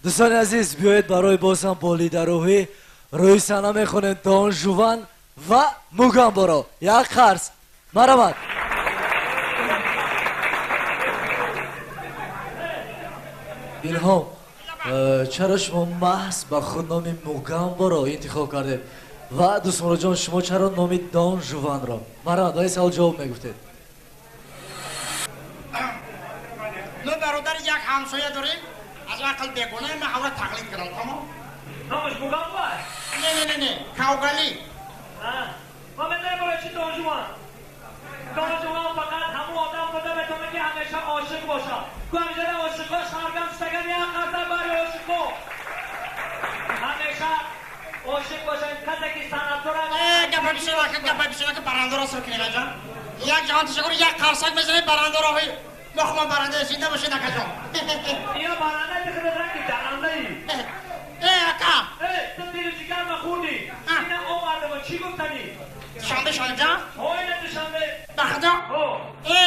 Дӯстони азиз, биёед барои боз ҳам болидарӯҳӣ рӯи саҳна мехонем Дон Жуван ва Мугамборо. Як қарс, марҳамат. Илҳом, чаро шумо маҳз ба худ номи Мугамборо интихоб кардед ва Дӯстмуроҷон, шумо чаро номи Дон Жуванро? Марҳамат, ба ин савол ҷавоб мегуфтед. Мо бародар як ҳамсоя дорем, аз ақл бегона, ман ҳавра тақлид кардам, тамом. Номаш Мугамбо? Не, не, не, не, Кавгали. Ман медонам барои чӣ Дон Жуван. Дон Жуван фақат ҳамун одам буда метавонад, ки ҳамеша ошиқ бошад. Ку ҳамеша ошиқҳо шаргам шудаган, як қасам барои ошиқҳо. Ҳамеша ошиқ бошад, касе ки санъаткора. Гапа бисёр, ака, гапа бисёр, ака, барандоро сир кунем, аҷон. Як ҷаҳон ташаккур, як қарсак мезанем барандоро. Мо хумон баранда, зинда бошед, акаҷон. Ино баранда худат ранги дарандаи. Э, ака. Э, ту дилу ҷигар ма хӯрдӣ. Ина овардама, чӣ гуфтанӣ? Душанбе, шоҳибҷон? Ҳо, ина Душанбе. Ба худо? Ҳо. Э,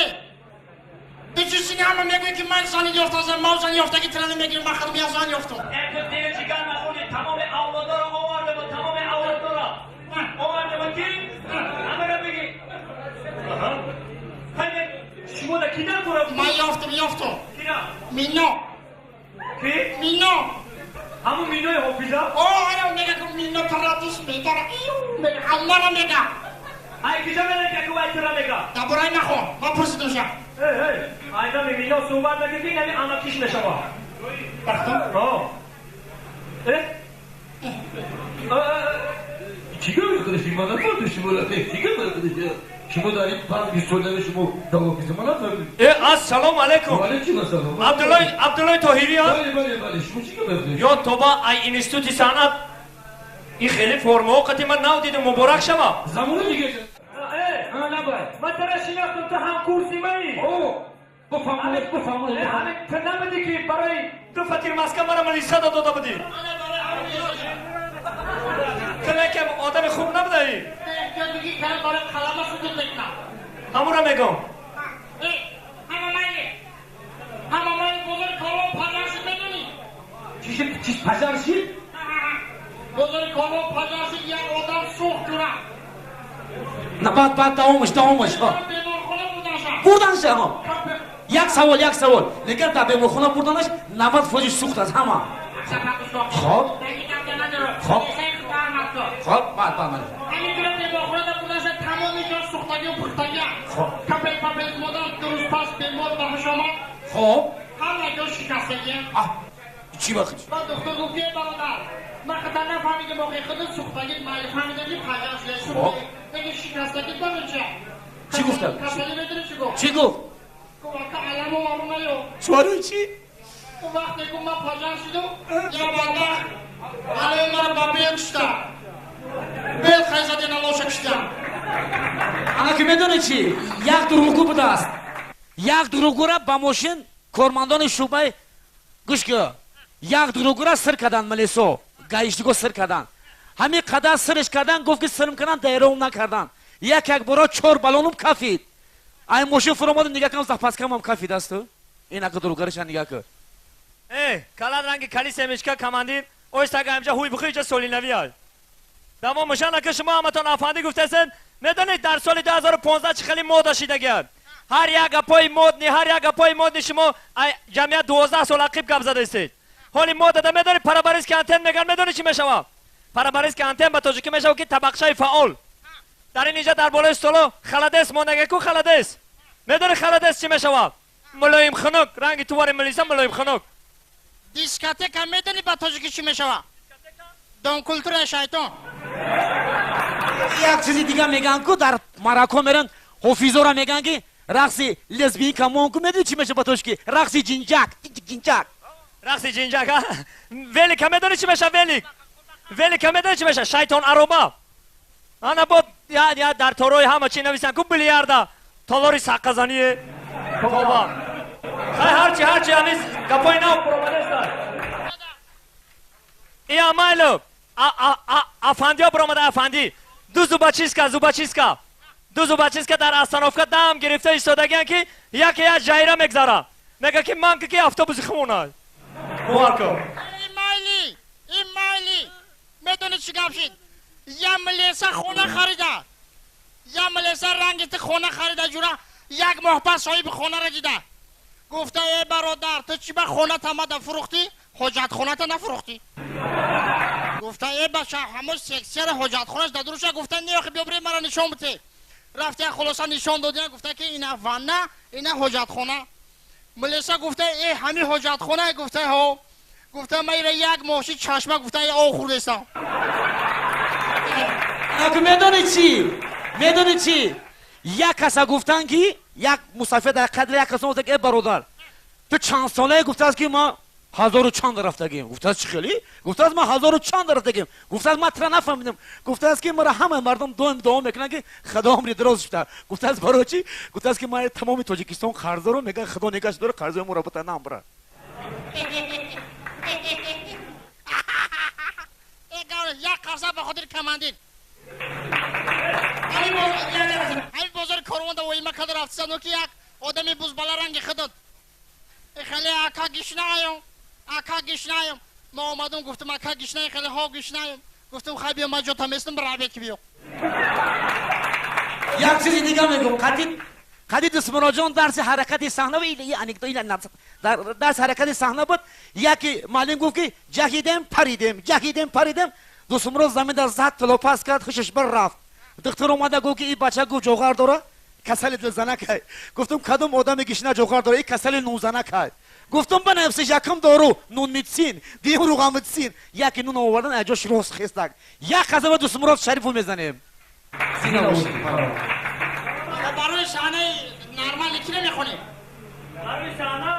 бечусини ҳама мегӯяд, ки ман зани ёфтам, ман зани ёфтаги тирани мегирам, ман худам як зан ёфтам. Э, ту дилу ҷигар ма хӯрдӣ, тамоми авлодоро овардама, тамоми авлодоро овардама, ки ҳамаро бигӣ. Хайне, шумо да ки дар кора? Ман ёфтам, ёфтам. Кира? Мино. Ки? Мино. Ҳамун Минои ҳофиза? О, ая, мега, ки Мино тара дӯст медора. Мега, ҳаммаро мега. Ай киҷа медонӣ, ки вай тура мега? Дар бораи нахон, ман пурсидам ша. Эй, эй, айнами Мино суҳбат накунӣ, ки инами амакиш мешава. Бахтам? Ҳо. Э? Чӣ гап худаш, ман нафаҳмидам шумо, чӣ гап худаш? Шумо дар ин панҷ бист сола шумо давофизи ман нафаҳмидем. Э, ассалому алайкум. Ва алайкум ассалом. Абдуллои, Абдуллои Тоҳирӣ, ҳа? Бале, бале, бале. Шумо чӣ гап мехӯред? Ё тоба, ай институти санъат ин хеле формаҳо қати ман нав дидам, муборак шава. Замони дига. Э, А, набай. Ман тара шинохтам, ту ҳамкурси маи. О, бифаҳмонед, бифаҳмонед. Э, ҳамин ту набудӣ, ки барои ду фатир маска мара милисада дода будӣ? Ту лекин одами хуб набудаӣ. Эҳтиётигӣ кардам, барои қалама судуд мекунам. Ҳамура мегӯм. Э, ҳама майли. Ҳама майли, бозори Корвон пажар шуд, медонӣ? Чӣ шуд? Чӣ пажар шуд? Бозори Корвон пажар шуд, як одам сӯхт ҷура. На, баъд, баъд, давомаш, давомаш. Беморхона бурдаша. Бурданша, ҳо. Як савол, як савол. Лекин дар беморхона бурданаш 90 фоизи сӯхт аст ҳама. Хоб. Хоб. Хоб, баъд, баъд, баъд. Ҳамин ҷура беморхонада бурдаша, тамоми ҷо сӯхтагию пухтагия. Хоб. Капель папел модар 2 рӯз пас бемор ба ҳуш омад. Хоб. Ҳама ҷо шикастагия. А, чӣ вақт? Баъд духтур гуфт, ки бародар, ман хата нафаҳмидам, охи худи сӯхтагӣ майли фаҳмидам, ки пажар шуда сӯхтагӣ, лекин шикастагӣ барои ча? Чӣ гуфтам? Касалӣ медонӣ чӣ гуфт? Чӣ гуфт? Гуфт, ака, аламо ору наё. Барои чӣ? Вақте гуфт, ман пажар шудум, я бадбахт алои маро ба бел кушта, бел хайзадина лоша куштам. Ана ки медонӣ чӣ? Як дурӯғгӯ будааст. Як дурӯғгӯра ба мошин кормандони шӯъбаи, гӯш ки, як дурӯғгӯра сир кардан, милисо, гаишнико сир кардан. Ҳамин қадар сирш кардан, гуфт, ки сирм кардан, дайром накардан. Як як бора чор баллонум кафид. Ай мошин фуромадам, нигаҳ кам, запаскамам кафид асту. Ин ака дурӯғгариша нигаҳ кун. Э, калат ранги кали семечка, командир. Ойстага ҳамҷа ҳуй бухи, иҷа солинави ай. Давом мушан, ака, шумо ҳаматон афанди гуфтасен, медонед дар соли 2015 чӣ хеле мода шидагиад? Ҳар як гапои модный, ҳар як гапои модный шумо ай ҷамъият 12 сол ақиб гап задаистед. Ҳоли модада медонед параболический антенн меган, медонед чӣ мешавад? Параболический антенн ба тоҷикӣ мешавад, ки табақшаи фаъол. Дар ин иҷа дар болои столо холодец мондаге ку, холодец. Медонед холодец чӣ мешавад? Мулоим хунук, ранги тувари милиса мулоим хунук. Дискотека медонӣ ба тоҷикӣ чӣ мешавад? Дом культура, шайтон. Як чизи дига мегӯянд ку, дар марако меран, ҳофизора мегӯянд, ки рақси лезгинка мон ку, медонӣ чӣ мешавад ба тоҷикӣ? Рақси ҷинҷак, ҷинҷак. Рақси ҷинҷак, а? Велика медонӣ чӣ мешавад, велик? Велика медонӣ чӣ мешавад? Шайтон ароба. Ана бо я я дар торои ҳама чӣ нависанд ку, билиарда. Толори саққазание. Тоба. Хай, ҳарчи, ҳарчи, ҳамин гапои нав буромадеста. Ия майло. Афандиҳо буромада, афанди. Ду зубочистка, зубочистка. Ду зубочистка дар остановка дам гирифта истодагиянд, ки яке як жайра мегзара. Мега, ки ман ки автобуси хумона. Бовар кун. Медонед чӣ гап шид? Я милеса хона харида. Я милеса ранги ти хона харида ҷура як моҳ пас соҳиби хонаро дида. Гуфта э бародар, ту чӣ ба хона тамада фурӯхтӣ? Ҳоҷатхоната нафурӯхтӣ. Гуфта э бача, ҳамон сексияра ҳоҷатхонаш дадуруша. Гуфта не, охи биё бирем мара нишон бите. Рафта хулоса нишон додия, гуфта ки ина ванна, ина ҳоҷатхона. Милиса гуфта э ҳами ҳоҷатхона, гуфта ҳо. Гуфта ман ира як моҳши чашма гуфта э об хӯрдестам. Аку медонӣ чӣ? Медонӣ чӣ? Як каса гуфтан ки як мусафир дар қадри як каса гуфта ки э бародар, ту чанд солае? Гуфтааст ки ман ҳазору чанд рафтагим. Гуфтааст чӣ хелӣ? Гуфтааст ман ҳазору чанд рафтагим. Гуфтааст ман тра нафаҳмидам. Гуфтааст ки мара ҳама мардум доим дуо мекунанд ки Худо умри дароз шуда. Гуфтааст барои чӣ? Гуфтааст ки ман тамоми Тоҷикистон қарздорам, мегӯяд Худо нигоҳ дора қарзои моро бита намбара. Як қарза ба хотири командир. Ҳамин бозори корвонда воима карда рафтисану ки як одами бузбала ранги худот. Хеле ака гишнаем, ака гишнаем. Ма омадум гуфтум ака гишнаем, хеле ҳо гишнаем. Гуфтум хай биё ман ҷота местум бира ки биё. Як чизи дига мегӯм, қади Дусмуроҷон дарси ҳаракати саҳна ва ин анекдот ин дарси ҳаракати саҳна буд. Яке муаллим гуфт ки ҷаҳидем паридем, ҷаҳидем паридем. Дусмурод заминда зад тилопас кард, хушаш бар рафт. Духтур омада гуфт ки ин бача гуфт ҷоғар дора, касали дилзанак ай. Гуфтум кадом одаме гишна ҷоғар дора, ин касали нунзанак ай. Гуфтум банависиш якум дору нунмитсин, дуюм руғамитсин. Яке нун овардан аз ҷош рост хестак. Як қазаба Дусмурод Шарифу мезанем. Барои саҳнаи нормали ки намехонем? Барои саҳна?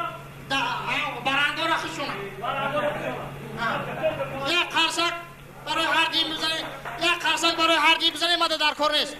Барандора хушона. Як қарсак барои ҳар дим бизанем, як қарсак барои ҳар дим бизанем, мада дар кор нест.